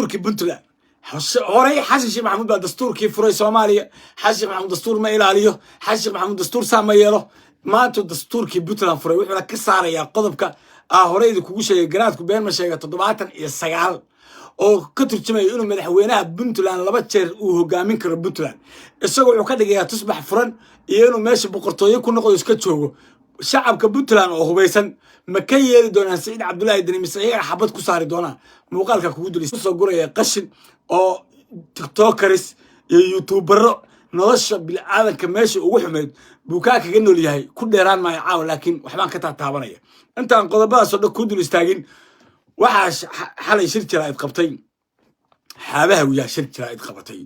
Dastuurkii Puntland horey, Xasan Sheekh Maxamuud baa dastuurkii furay Soomaaliya. Xasan Sheekh Maxamuud dastuur ma ilaaliyo. Xasan Sheekh Maxamuud dastuur saa ma yeelo. Maanta dastuurkii Puntland furay, wuxuuna ka saarayaa qodobka aa horey idinkugu sheegay, garaadku been ma sheega, 79, oo ka turjumaya inuu madaxweynaha Puntland laba jeer uu hogaamin karo Puntland. Isagoo wuxuu ka dhigayaa tusbax furan iyo inuu meesha boqortooyo ku noqdo, iska joogo. Shacabka Puntland oo hubaysan ma ka yeeli doonaan Siciid Cabdullaahi Deni, mise iyaga xabad ku saari doonaan? Muuqaalka kugu dul soo guraya qashin oo TikTokers iyo YouTubero, nolosha bini'aadanka meesha ugu xumayd buu kaa kaga nool yahay. Ku dheeraan maayo caawa, laakiin waxbaan ka taataabanaya. Intaan qodobadaasoo dhan kuu dul istaagin, waxaa xalay shir jaraa'id qabtay Xaabaha wiyaa. Shir jaraa'id qabatay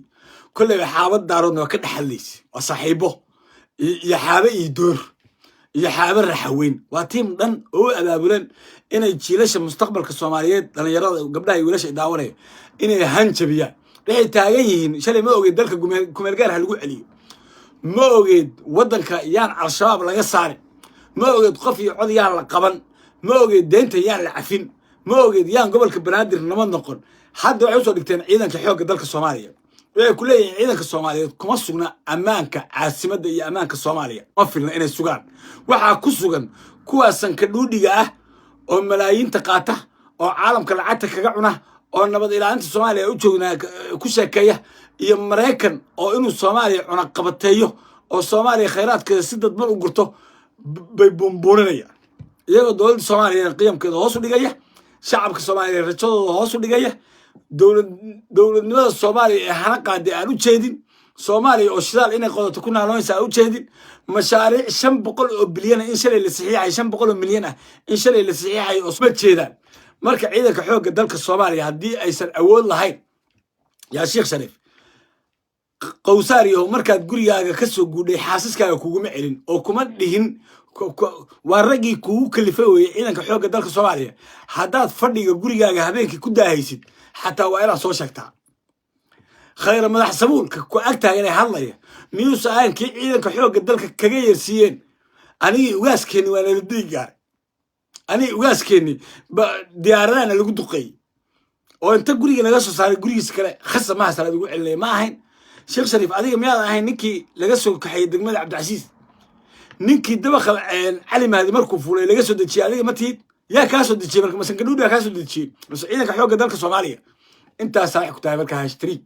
kolleyba Xaabad Daaroodna waa ka dhex hadlaysa, waa saaxiibo iyo Xaabe iyo Door iyo Xaabe Raxaweyn. Waa tiim dhan oo u abaabulan inay jiilasha mustaqbalka Soomaaliyeed, dhalinyarada, gabdhaha iyo wiilasha ay daawanaya, inay hanjabiyaan. Waxay taagan yihiin: shalay ma ogeed dalka kumeelgaar ha lagu celiyo, ma ogeed waddanka yaan Al-Shabaab laga saarin, ma ogeed qof iyo cod yaan la qaban, ma ogeed deynta yaan la cafin, ma ogeed yaan gobolka Banaadir nabad noqon. Hadda waxay usoo dhigteen ciidanka xoogga dalka Soomaaliya. Waxay ku leeyihiin ciidanka Soomaaliyeed kuma sugna ammaanka caasimadda iyo ammaanka Soomaaliya, ma filna inay sugaan. Waxaa ku sugan kuwaa sanka dhuudhiga ah oo malaayiinta qaata oo caalamka lacagta kaga cuna oo nabad ilaalinta Soomaaliya u joognaa ku sheekeeya, iyo Maraykan oo inuu Soomaaliya cunaqabateeyo oo Soomaaliya khayraadkeeda si dadban u gurto bay buunbuuninayaan, iyagoo dowladda Soomaaliya qiyamkeeda hoos u dhigaya, shacabka Soomaaliya rajadooda hoos u dhigaya, dowladnimada Soomaaliya ee hana qaaday aan u jeedin, Soomaaliya oo shidaal inay qodato ku naaloonaysa aan u jeedin, mashaariic 500 oo bilyan ah in shalay la saxiixay, 500 oo milyan ah in shalay la saxiixay oo ma jeedaan. Marka ciidanka xoogga dalka Soomaaliya haddii aysan awood lahayn, yaa Sheekh Shariif qowsaar yahow, markaad gurigaaga ka soo guudhay xaasaskaaga kuguma celin oo kuma dhihin waa raggii kugu kalifay weeye. Ciidanka xoogga dalka Soomaaliya haddaad fadhiga gurigaaga habeenkii ku daahaysid, xataa waa inaad soo sheegtaa. Khayra madax sabuulka ku ag taagan ee hadlaya miyuusa ahan kii ciidanka xoogga dalka kaga yeersiiyeen? Anigii ugaaskeenni waa nala digi gaaray, anigii ugaaskeenni diyaaradahana lagu duqeeyey oo inta guriga laga soo saaray gurigiisa kale khasa maha salaad ugu celinaya. Ma ahayn Sheekh Shariif? Adiga miyaad ahayn ninkii laga soo kaxeeyey degmada Cabdicasiis, ninkii dabaqa Cali Mahdi markuu fuulay laga soo dejiyey? Adiga ma tihid? Yaa kaa soo dejiyey marka? Masankadhuudhi yaa kaa soo dejiyey mase ciidanka xoogga dalka Soomaaliya? Intaasaa waxay ku tahay marka hashtag.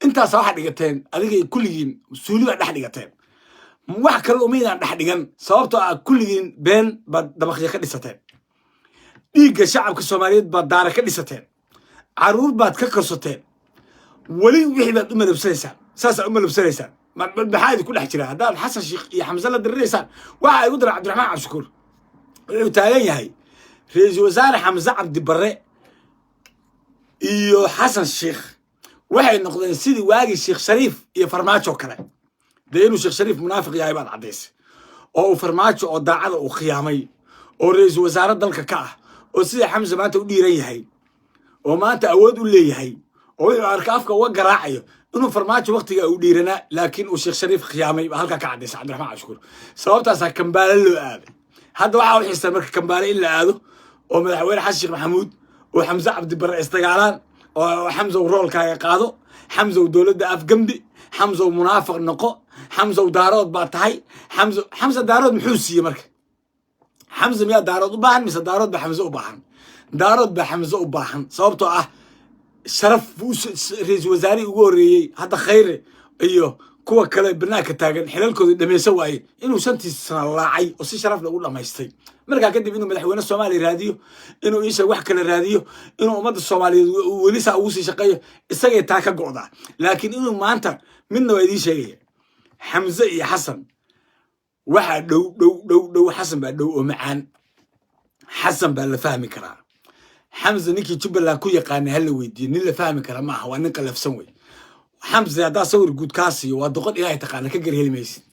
Intaasaa waxaad dhigateen adiga kulligiin suuli baad dhex dhigateen, wax kale umaydaan dhex dhigan, sababtoo ah kulligiin been baad dabaqyo ka dhisateen, dhiigga shacabka Soomaaliyeed baad daara ka dhisateen, caruur baad ka korsateen, weli wixii baad u malabsanaysaan, saasaa u malabsanaysaan. Maxaa idinku dhex jira haddaad Xasan Sheekh iyo Xamse la diriraysaan? Waxa igu dara Cabdiraxmaan Cabdishakuur wuxuu taagan yahay ra-iisul wasaare Xamse Cabdi Barre iyo Xasan Sheekh waxay noqdeen sidii waagii Sheekh Shariif iyo Farmaajo kale. Dee inuu Sheekh Shariif munaafiq yahay baad caddaysay, oo uu Farmaajo oo daacada uu khiyaamay oo ra-iisul wasaare dalka ka ah, oo sida Xamse maanta u dhiiran yahay oo maanta awood u leeyahay oo wuxuu arka afka uga garaacayo, inuu Farmaajo waktiga uu dhiiranaa, laakiin uu Sheekh Shariif khiyaamay baa halkaa ka caddaysay, Cabdiraxmaan Cabdishakuur. Sababtaasaa Kambaale loo aaday. Hadda waxaa u xiistaa marka Kambaale in la aado oo madaxweyne Xasan Sheekh Maxamuud oo Xamse Cabdibarre isdagaalaan, oo Xamsow roolkaaga qaado, Xamsow dowladda afgembi, Xamsow munaafiq noqo, Xamsow Daarood baa tahay. Xamso, Xamse Daarood muxuu siiyey marka? Xamse miyaa Daarood u baahan mise Daarood baa Xamse u baahan? Daarood baa Xamse u baahan, sababtoo ah sharaf buu ra-iisul wasaarihii ugu horreeyey. Hadda Khayre iyo kuwa kale banaanka taagan xilalkooda dhamaysan waaye, inuu shantii sana laacay oo si sharaf leh u dhamaystay. Markaa kadib inuu madaxweyne Soomaaliya raadiyo, inuu iisha wax kale raadiyo, inuu ummadda Soomaaliyeed weli saa ugu sii shaqeeyo, isagay taa ka go'daa. Laakiin inuu maanta midna waa idiin sheegaya: Xamse iyo Xasan waxaa dhow dhow dhow dhow, Xasan baa dhow oo macaan, Xasan baa la fahmi karaa. Xamse ninkii Jubbaland ku yaqaanay hala weydiiyo, nin la fahmi kara maaha, waa nin qalafsan wey Xamse. Haddaa sawir guud kaa siiyo, waa doqon Ilaahay taqaana, ka garheli maysid,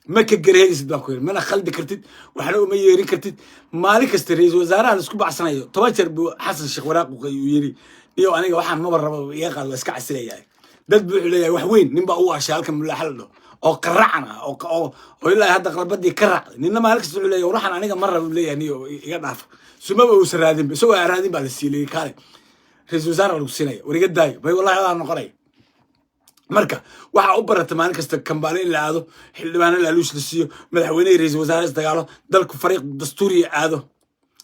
ma ka garhelisid baan ku yidhi, mana khaldi kartid, waxna uma yeerin kartid. Maalin kasta ra-iisul wasaaraha la isku bacsanayo 10 jeer buu Xasan Sheekh waraaq uu yidhi: "Iyo aniga waxaan maba rabo, iga qaad, waa iska casilayahay." Dad buu wuxuu leeyahay wax weyn. Nin baa u ashay halkan mulaaxa la dhaho oo qaracan ah oo ilaa hadda qalbadii ka raacday. Ninna maalin kasta wuxuu leeyahay waxaan aniga ma rabo, leeyahay niyo iga dhaafa. Sumaba uusan raadinba, isagoo aan raadin baa la siilay. Kaale, Ra-iisul wasaare lagu siinaya. Wariga daayo bay, wallahi adaa noqonaya. Marka waxaa u barata maalin kasta kambaale in la aado, xildhibaano laaluush la siiyo, madaxweyne, ra-iisul wasaare is dagaalo, dalku fariiq dastuuriya aado.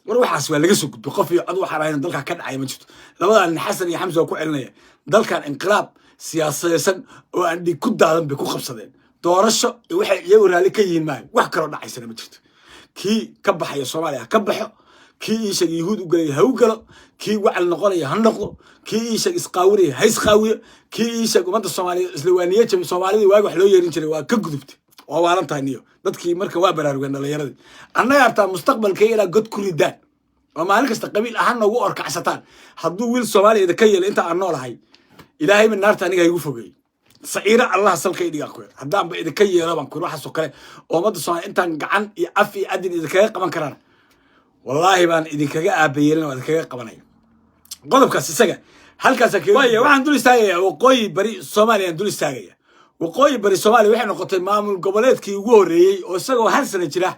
War waxaas waa laga soo gudbay. Qof iyo cod waxaan ahayn dalkaa ka dhacaya ma jirto. Labadan nin, Xasan iyo Xamse, waa ku celinaya. Dalkan inqilaab siyaasadeysan oo aan dhiig ku daadan bay ku qabsadeen. Doorasho waxay iyagu raalli ka yihiin maayo, wax kaloo dhacaysana ma jirto. Kii ka baxaya Soomaaliya ha ka baxo, kii iisheeg Yuhuud u gelaya ha u galo, kii wacal noqonaya ha noqdo, kii iisheeg isqaawinaya ha isqaawiyo, kii iisheeg ummadda Soomaaliyeed isla waaniye jabi. Soomaalidii waagi wax loo yeerin jiray waa ka gudubtay, waa waalan tahay niyo. Dadkii marka waa baraarugeen, dhalinyaradii. Annaga hartaa mustaqbalkay ilaa god ku ridaan oo maalin kasta qabiil ahaan noogu orkacsataan. Hadduu wiil Soomaaliya idinka yeelay inta aan noolahay, Ilaahayba naarta aniga igu fogeeyey, saciiro Allah salka idhigaa ku haddaanba idinka yeelo baan ku. Waxaasoo kale oo ummadda Soomaaliya intaan gacan iyo af iyo adin idinkaga qaban karaan, wallaahi baan idinkaga aabayeelin oo idinkaga qabanaya. Qodobkaas isaga halkaasa waaya. Waxaan dul istaagayaa Waqooyi Bari Soomaaliya, aan dul istaagaya. Waqooyi Bari Soomaaliya waxay noqotay maamul goboleedkii ugu horreeyey oo isagoo hal sana jira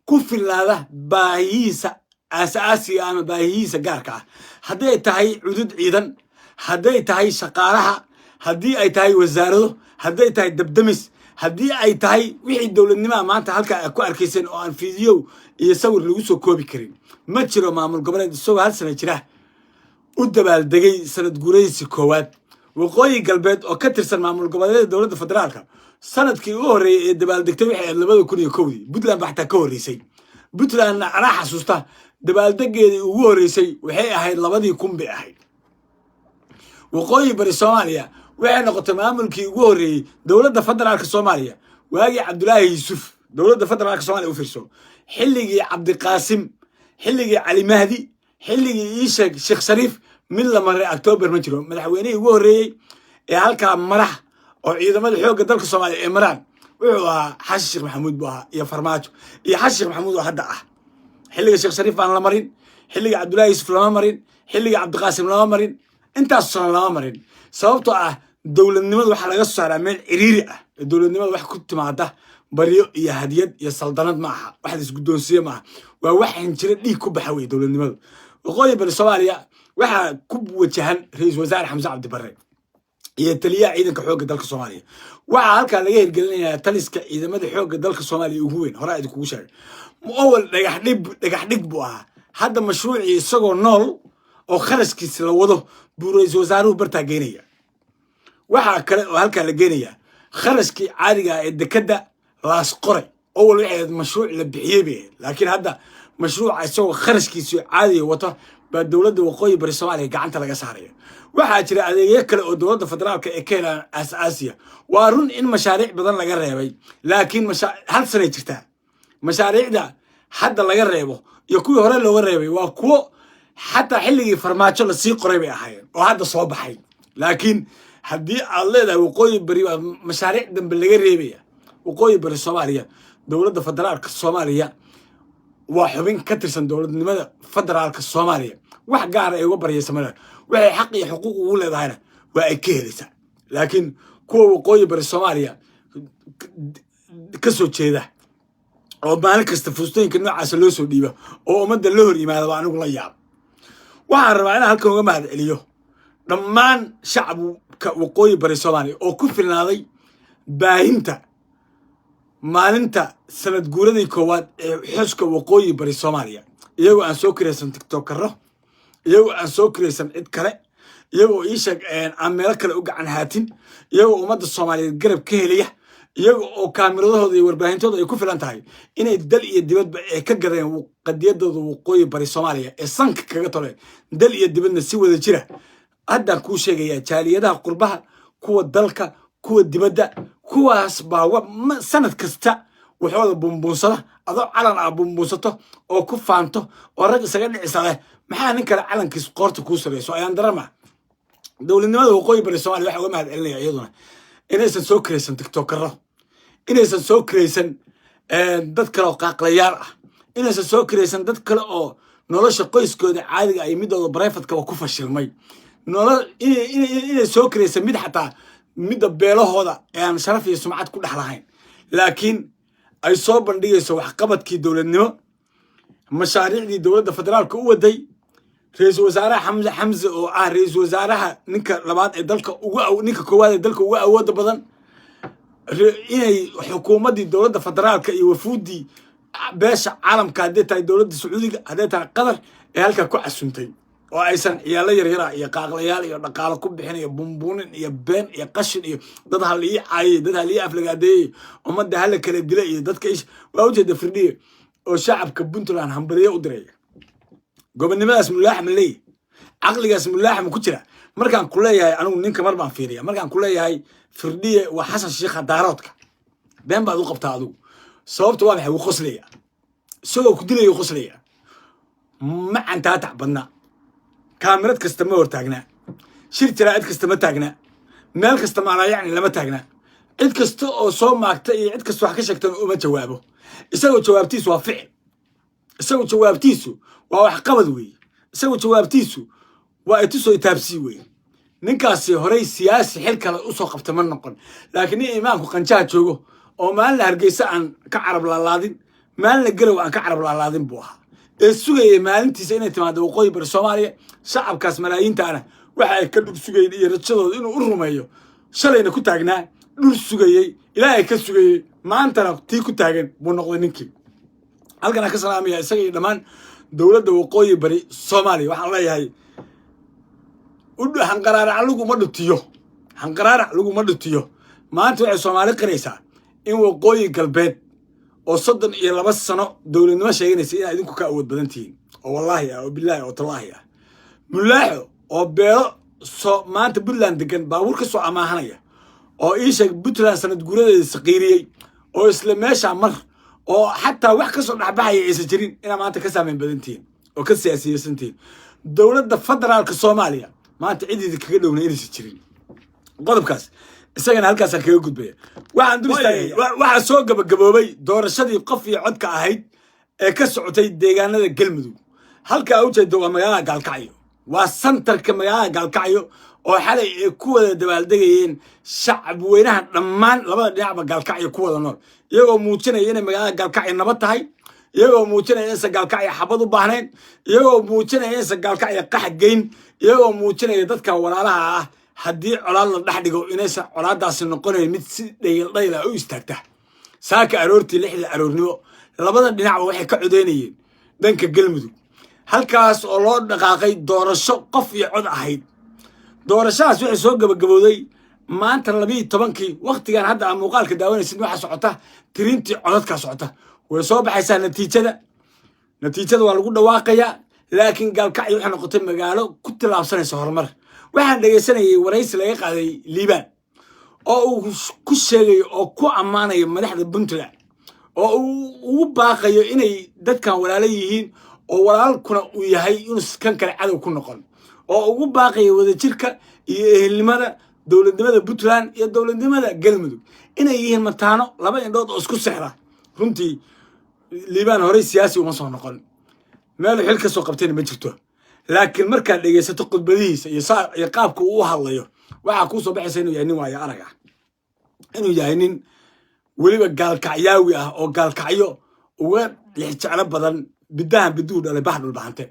ku filnaada baahiyihiisa aasaasiga ama baahiyihiisa gaarka ah, hadday tahay cudud ciidan, hadday tahay shaqaalaha, haddii ay tahay wasaarado, hadday tahay dabdamis, haddii ay tahay wixii dowladnimaha. Maanta halkaa aad ku arkayseen oo aan fiidiyow iyo sawir lagu soo koobi karin, ma jiro maamul goboleed isagoo hal sana jira u dabaaldegay sanad guuradiisi koowaad. Waqooyi Galbeed oo ka tirsan maamul goboleedyada dowladda federaalka, sanadkii u horreeyey ee dabaaldegtay waxay ahayd 2001-dii. Puntland ba xataa ka horreysay. Puntlandna anaa xasuusta, dabaaldegeedii ugu horreysay waxay ahayd 2000 bay ahayd. Waqooyi Bari Soomaaliya waxay noqotay maamulkii ugu horreeyey dowladda federaalka Soomaaliya. Waagii Cabdulaahi Yuusuf, dowladda federaalka Soomaaliya u fiirso, xilligii Cabdiqaasim, xilligii Cali Mahdi, xilligii iisheeg Sheekh Shariif, mid la maray Octoobar ma jiro. Madaxweynihii ugu horreeyey ee halkaa marax oo ciidamada xoogga dalka Soomaaliya ee maraan wuxuu ahaa Xasan Sheekh Maxamuud buu ahaa, iyo Farmaajo iyo Xasan Sheekh Maxamuud oo hadda ah. Xilliga Sheekh Shariif baan la marin, xilliga Cabdullahi Yuusuf lama marin, xilliga Cabdiqaasim lama marin, intaas sano lama marin. Sababtoo ah dowladnimada waxaa laga soo saaraa meel ciriiri ah. Ee dowladnimada wax ku timaada baryo iyo hadiyad iyo saldanad ma aha, wax la isguddoonsiiye ma aha, waa wax hinjiro dhiig ku baxa wey dowladnimadu. Waqooyi Bari Soomaaliya waxaa ku wajahan ra-iisul wasaare Xamse Cabdi Barre iyo taliyaha ciidanka xoogga dalka Soomaaliya. Waxaa halkaa laga hirgelinayaa taliska ciidamada xoogga dalka Soomaaliya ugu weyn. Horaa idinkugu sheegay, owal dhagax dhig dhagax dhig buu ahaa. Hadda mashruucii isagoo nool oo kharashkiisi la wado buu ra-iisul wasaaruhu bartaa geynaya. Waxaa kale oo halkaa la geenayaa kharashkii caadiga ah ee dekadda Laas Qoray. Owal waxay ahayd mashruuc la bixiyey bay ahayd, laakiin hadda mashruuca isagoo kharashkiisi caadiga wata baa dowladda Waqooyi Bari Soomaaliya gacanta laga saaraya. Waxaa jira adeegyo kale oo dowladda federaalka ee ka helaan aas-aasiya. Waa run in mashaariic badan laga reebay, laakiin hal sanay jirtaa. Mashaariicda hadda laga reebo iyo kuwii hore looga reebay waa kuwo xataa xilligii Farmaajo lasii qoray bay ahaayeen oo hadda soo baxay. Laakiin haddii aad leedahay Waqooyi Bari baa mashaariic dambe laga reebaya, Waqooyi Bari Soomaaliya dowladda federaalka Soomaaliya waa xubin ka tirsan dowladnimada federaalka Soomaaliya. Wax gaara ay uga baryaysa male. Waxay xaq iyo xuquuq ugu leedahayna waa ay ka helaysaa. Laakiin kuwa Waqooyi Bari Soomaaliya ka soo jeeda oo maalin kasta fuustooyinka noocaasa loo soo dhiiba oo ummadda la hor yimaada waa anigu la yaab. Waxaan rabaa inaan halkan uga mahad celiyo dhammaan shacabka Waqooyi Bari Soomaaliya oo ku filnaaday baahinta maalinta sanad guuradii koowaad ee xuska Waqooyi Bari Soomaaliya, iyagoo aan soo kiraysan tiktokaro, iyagoo aan soo kiraysan cid kale, iyagoo ii sheeg aan meelo kale u gacan haatin, iyagoo ummadda Soomaaliyeed garab ka helaya, iyaga oo kaamiradahooda iyo warbaahintooda ay ku filan tahay inay dal iyo dibadba ay ka gadeen qadiyadooda Waqooyi Bari Soomaaliya ee sanka kaga toleen dal iyo dibadna si wada jira. Haddaan kuu sheegayaa, jaaliyadaha qurbaha, kuwa dalka, kuwa dibadda, kuwaas baa sanad kasta waxooda buunbuunsada. Adoo calan ah buunbuunsato oo ku faanto oo rag isaga dhicisa leh, maxaa nin kale calankiis qoorta kuu sareyso? Ayaan darama dowladnimada Waqooyi Bari Soomaaliya waxaa uga mahad celinaya iyaduna inaysan soo kiraysan tiktokaro, inaysan soo kiraysan dad kale oo qaaqlayaal ah, inaysan soo kiraysan dad kale oo nolosha qoyskooda caadiga ay midooda private-kaba ku fashilmay, inay soo kiraysan mid xataa midda beelahooda ee aan sharaf iyo sumcad ku dhex lahayn, laakiin ay soo bandhigayso waxqabadkii dowladnimo, mashaariicdii dowladda federaalka u waday. Ra-iisul wasaaraha Xamse, Xamse oo ah ra-iisul wasaaraha ninka labaad ee dalka ugu, ninka koowaad ee dalka ugu awooda badan, inay xukuumaddii dowladda federaalka iyo wafuuddii beesha caalamka, hadday tahay dowladda Sacuudiga, hadday tahay Qatar, ee halkaa ku casuntay, oo aysan ciyaalo yaryara iyo qaaqlayaal iyo dhaqaalo ku bixin iyo bumbuunin iyo been iyo qashin iyo dad ha la ii caayay, dad ha la ii aflagaadeeyey, ummadda hala kala dila iyo dadka ish. Waa ujeeda Firdhiye oo shacabka Puntland hambaliyo u diraya. Gobonnimadaas mulaaxa ma leeyahy? Caqligaas mulaaxa ma ku jira? Markaan ku leeyahay anigu ninka mar baan fiiriya, markaan ku leeyahay Firdhiye waa Xasan Shiikha Daaroodka, been baad u qabtaa adigu. Sababta waa maxay? Wuu qoslaya, isagoo ku dilaya qoslaya. Ma cantaatac badna, kaamirad kasta ma hortaagnaa, shir jaraa'id kasta ma taagnaa, meel kasta maalaa yacni lama taagnaa. Cid kasta oo soo maagta iyo cid kasta wax ka sheegtana uma jawaabo. Isagoo jawaabtiisu waa ficil, isagoo jawaabtiisu waa waxqabad weeye, isagoo jawaabtiisu waa itusoo itaabsii weeye. Ninkaasi horey siyaasi xil kale usoo qabta ma noqon, laakiin nin imaanku qanjaha joogo oo maalina Hargeysa aan ka carab laalaadin, maalina Garow aan ka carab laalaadin buu ahaa, ee sugayay maalintiisa inay timaado waqooyi bari Soomaaliya. Shacabkaas malaayiintaana waxa ay ka dhul sugayeen iyo rajadooda inuu u rumeeyo, shalayna ku taagnaa, dhul sugayey, Ilaahay ka sugayey, maantana tii ku taagan buu noqday ninkii. Halkan aan ka salaamaya isaga iyo dhammaan dowladda waqooyi bari Soomaaliya. Waxaan leeyahay, hanqaraarac laguma dhutiyo, hanqaraarac laguma dhutiyo. Maanta waxay Soomaali qiraysaa in waqooyi galbeed oo 32 sano dowladnimo sheeganaysa inaad idinku ka awood badan tihiin, oo wallaahi ah, oo bilaahi, oo tallaahi ah. Mulaaxo oo beelo soo maanta Puntland degan baabuur ka soo amaahanaya, oo ii sheeg Puntland sanad guuradeeda saqiiriyey, oo isla meeshaa mar oo xataa wax ka soo dhexbaxaya aysan jirin, inaa maanta ka saameyn badan tihiin oo ka siyaasiyeysan tihiin dowladda federaalka Soomaaliya. Maanta cidiida kaga dhowna inaysan jirin. Qodobkaas isagana halkaasaan kaga gudbaya. Waxaan dul istaagaya, waxaa soo gabagaboobay doorashadii qof iyo codka ahayd ee ka socotay deegaanada Galmudug. Halkaa ujeeda waa magaalada Gaalkacyo, waa santarka magaalada Gaalkacyo, oo xalay ay ku wada dabaaldegayeen shacab weynaha dhammaan labada dhinacba Gaalkacyo ku wada nool, iyagoo muujinaya inay magaalada Gaalkacyo nabad tahay, iyagoo muujinaya inaysan Gaalkacyo xabad u baahnayn, iyagoo muujinaya inaysan Gaalkacyo qax geyn, iyagoo muujinaya dadka walaalaha ah haddii colaad la dhex dhigo inaysan colaadaasi noqonayn mid si dhayaldhayla u istaagta. Saaka aroortii, 6da aroornimo, labada dhinacba waxay ka codeynayeen dhanka Galmudug, halkaas oo loo dhaqaaqay doorasho qof iyo cod ahayd. Doorashadaas waxay soo gabagabowday maanta 12-kii. Waktigan hadda aa muuqaalka daawanaysid waxaa socota tirintii codadkaa socota. Way soo baxaysaa natiijada, natiijada waa lagu dhawaaqayaa. Laakiin Gaalkacyo waxay noqotay magaalo ku tillaabsanaysa horumar. Waxaan dhegaysanayay waraysi laga qaaday Liibaan oo uu ku sheegayo oo ku ammaanayo madaxda Puntland, oo uu ugu baaqayo inay dadkan walaalo yihiin, oo walaalkuna uu yahay inuu kan kale cadow ku noqon, oo ugu baaqayo wadajirka iyo ehelnimada dowladnimada Puntland iyo dowladnimada Galmudug inay yihiin mataano laba indhood oo isku sexda. Runtii Liibaan horey siyaasi uma soo noqon, meelu xil ka soo qabtayna ma jirto, laakiin markaad dhegaysato khudbadihiisa iyo saa iyo qaabka uu u hadlayo, waxaa kuu soo baxaysa inuu yahay nin waayo arag ah, inuu yahay nin weliba gaalkacyaawi ah, oo gaalkacyo uga jeclo badan bidahan biduhu dhalay bah Dhulbahante.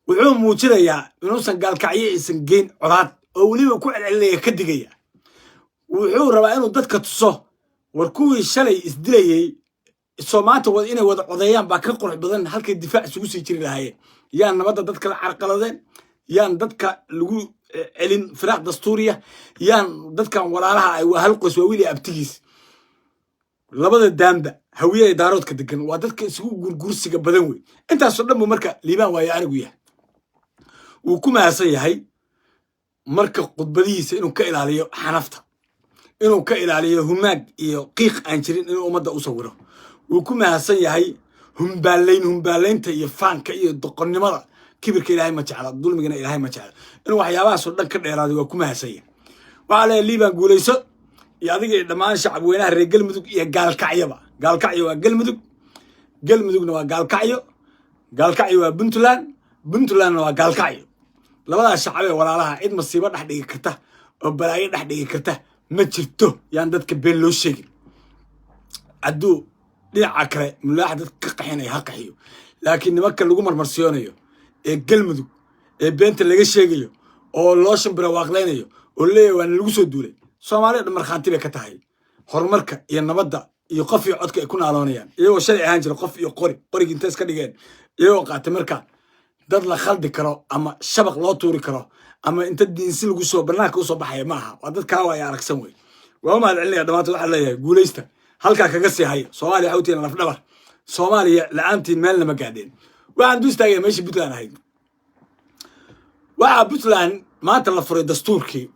Wuxuu muujinayaa inuusan gaalkacyo aysan geyn colaad, oo weliba ku celcelinaya, ka digaya. Wuxuu rabaa inuu dadka tuso, war kuwii shalay isdilayey soo maanta inay wada codeeyaan baa ka qurux badan halkay difaac isugu sii jiri lahaayeen. Yaan nabadda dadka la carqaladeen, yaan dadka lagu celin firaaq dastuuriya, yaan dadkan walaalaha ay, waa hal qoys, waa wiili abtigiis. Labada daamba, Hawiye ee Daaroodka degan, waa dadka isugu gurgursiga badan wey. Intaasoo dhan bu marka Liibaan waayo aragu yahay, wuu ku mahadsan yahay. Marka khudbadihiisa inuu ka ilaaliyo xanafta, inuu ka ilaaliyo humaag iyo qiiq aan jirin inuu ummadda u sawiro, wuu ku mahadsan yahay. Humbaalayn, humbaalaynta iyo faanka iyo doqonnimada, kibirka Ilaahay ma jecla, dulmigana Ilaahay ma jecla. Inuu waxyaabahaasoo dhan ka dheeraaday waa ku mahadsan yahay. Waxaa leeyahay Liibaan, guulayso iyo adiga iyo dhammaan shacab weynaha reer Galmudug iyo Gaalkacyaba. Gaalkacyo waa Galmudug, Galmudugna waa Gaalkacyo. Gaalkacyo waa Puntland, Puntlandna waa Gaalkacyo. Labadaas shacab ee walaalaha cid masiibo dhex dhigi karta oo balaayo dhex dhigi karta ma jirto. Yaan dadka been loo sheegin. Hadduu dhinaca kale mulaaxa dadka ka qaxinaya ha qaxiyo, laakiin nimanka lagu marmarsiyoonayo Ee Galmudug ee beenta laga sheegayo oo loo shimbira waaqlaynayo oo leeyahay waana lagu soo duulay, Soomaaliya dhan markhaanti bay ka tahay horumarka iyo nabadda iyo qof iyo codka ay ku naaloonayaan, iyagoo shalay ahaan jira qof iyo qori. Qorigii intay iska dhigeen iyagoo qaatay. Marka dad la khaldi karo ama shabaq loo tuuri karo ama inta diinsi lagu soo banaanka usoo baxaya ma aha. Waa dad kaawa ay aragsan wey. Waa u mahad celinaya dhammaantood. Waxaan leeyahay guulaysta, halkaa kaga sii haya. Soomaaliya waxay u tihiin lafdhabar. Soomaaliya la-aantiin meel lama gaadheen. Waxaan du istaagaya meeshii Puntland ahayd. Waxaa Puntland maanta la furay dastuurkii.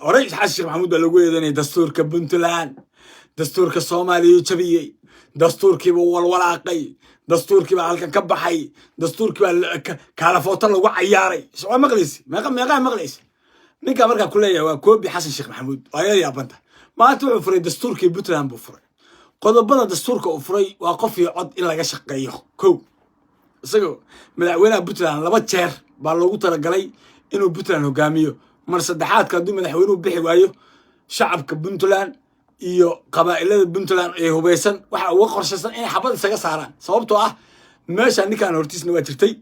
Horey Xasan Sheekh Maxamuud baa lagu eedanayay dastuurka Puntland, dastuurka Soomaaliya jabiyey, dastuurkiibuu walwalaaqay, dastuurkiibaa halkan ka baxay, dastuurkiibaa kaalafooto lagu cayaaray. Waa maqlaysi, meeqa meeqaa maqlaysi? Ninka markaa ku leeyahay waa koobi Xasan Sheekh Maxamuud. Waa yar yaabanta. Maanta wuxuu furay dastuurkii Puntland buu furay. Qodobada dastuurka uu furay waa qof iyo cod in laga shaqeeyo. Kow, isagoo madaxweynaha Puntland laba jeer baa loogu talagalay inuu Puntland hogaamiyo. Mar saddexaadka hadduu madaxweynuhu bixi waayo, shacabka Puntland iyo qabaa'ilada Puntland ee hubaysan waxa uga qorshaysan inay xabad isaga saaraan, sababtoo ah meesha ninkan hortiisna waa jirtay,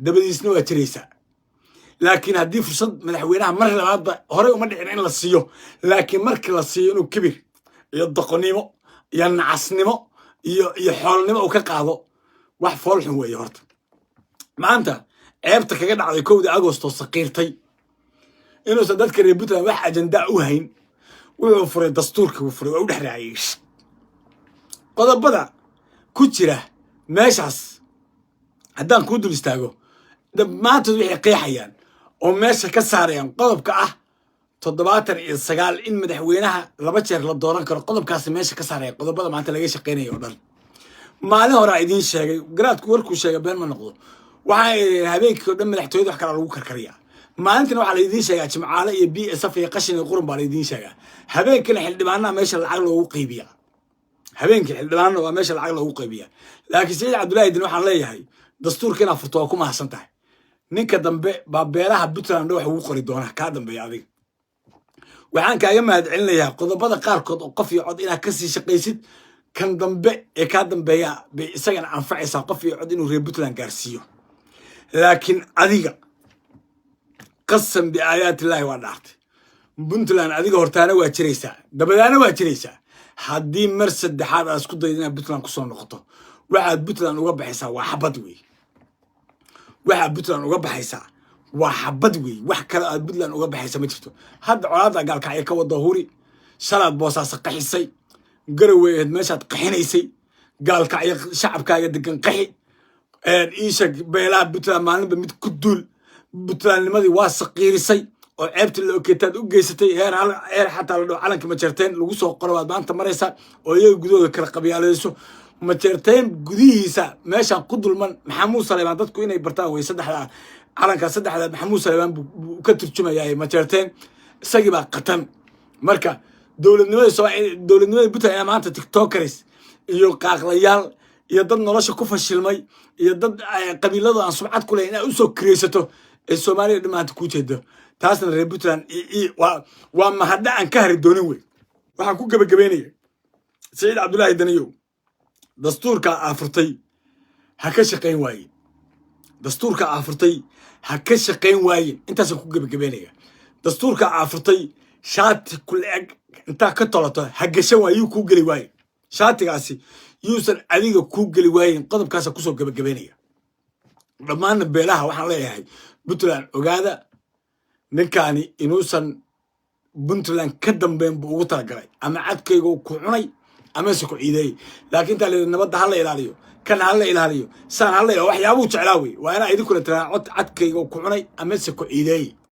dabadiisna waa jiraysaa. Laakiin haddii fursad madaxweynaha mar labaadba horey uma dhicin in la siiyo, laakiin markii la siiyo inuu kibir iyo doqonnimo iyo nacasnimo iyo xoolnimo uu ka qaado, wax foolxun weeye. Horta maanta ceebta kaga dhacday 1-da Agosto saqiirtay inuusan dadka reer Puntland wax ajandaa u hayn. Wuxuu furay dastuurkii, wuu furay, waa u dhex raaciyey qodobada ku jira meeshaas. Haddaan kuu dul istaago, dhammaantood waxay qeexayaan oo meesha ka saarayaan qodobka ah 79 in madaxweynaha laba jeer la dooran karo. Qodobkaasi meesha ka saaraya qodobada maanta laga shaqeynaya oo dhan. Maalin horaa idiin sheegay, garaadku warkuu sheegay been ma noqdo. Waxaa habeenkii o dhan madaxtooyada wax kalaa lagu karkariyaa. Maalintina waxaa laidiin sheegaa Jimcaale iyo BSF iyo qashin iyo qurun baa laidiin sheegaa. Habeenkina xildhibaanaha meesha lacag loogu qaybiyaa. Habeenkii xildhibaanana waa meesha lacag loogu qaybiyaa. Laakiin Saciid Cabdullaahi Din waxaan leeyahay, dastuurka inaad furto waa ku mahadsan tahay. Ninka dambe baa beelaha Puntland wax ugu qori doona kaa dambeeya. Adiga waxaan kaaga mahad celinayaa qodobada qaarkood oo qof iyo cod inaad kasii shaqaysid. Kan dambe ee kaa dambeeya bay isagana anfacaysaa qof iyo cod inuu reer Puntland gaarsiiyo. Laakiin adiga, qasam biaayaat illaahi, waa dhaartay, Puntland adiga hortaana waa jiraysaa, dabadaana waa jiraysaa. Haddii mar saddexaad aad isku daydo inaad Puntland kusoo noqoto, waxaad Puntland uga baxaysaa waa xabad wey. Waxaad Puntland uga baxaysaa waa xabad wey. Wax kale aad Puntland uga baxaysa ma jirto. Hadda colaadda Gaalkacyo ka wada huri, shalaad Boosaaso qaxisay, Garowe aheed meeshaad qaxinaysay, Gaalkacyo shacabkaaga degan qaxi, iisheg beelaha Puntland maalinba mid ku duul. Puntlandnimadii waa saqiirisay oo ceebta la okeetaad u geysatay heer heer xataa la dhaho calanka Majeerteen lagu soo qoro waad maanta maraysaa oo iyaga gudahooda kala qabyaaladayso. Majeerteen gudihiisa meeshaan ku dulman Maxamuud Saleebaan dadku inay bartaan wey. Saddexda calanka, saddexda Maxamuud Saleebaan buu ka turjumayaa Majeerteen, isagii baa qatan. Marka dowladnimada Sooma, dowladnimada Puntland inaa maanta tiktokers iyo qaaqlayaal iyo dad nolosha ku fashilmay iyo dad qabiilada aan sumcad ku lahayn inaad usoo kiraysato ee Soomaaliya dhan maanta kuu jeedo, taasna reer Puntland waa mahadha aan ka hari doonin wey. Waxaan ku gebagabeynaya, Saciid Cabdullaahi Daniyow, dastuurka aa furtay ha ka shaqayn waaye. Dastuurka aa furtay ha ka shaqayn waayen. Intaasaan ku gebagabeynaya. Dastuurka aa furtay shaati kula-eg intaa ka tolato ha gashan waaye. Yuu kuu geli waaye shaatigaasi, yuusan adiga kuu geli waayen. Qodobkaasaan kusoo gebagabeynaya. Dhammaanna beelaha waxaan leeyahay Puntland, ogaada ninkaani inuusan Puntland ka dambeyn buu ugu talagalay, ama cadkayga ku cunay amase ku ciideeyey. Laakiin intaa layidhi nabadda ha la ilaaliyo, kan ha la ilaaliyo, saan ha la ilaaliyo, waxyaabuu jeclaa wey. Waa inaa idinkuna tiraa cod cadkayga ku cunay amase ku ciideeyey.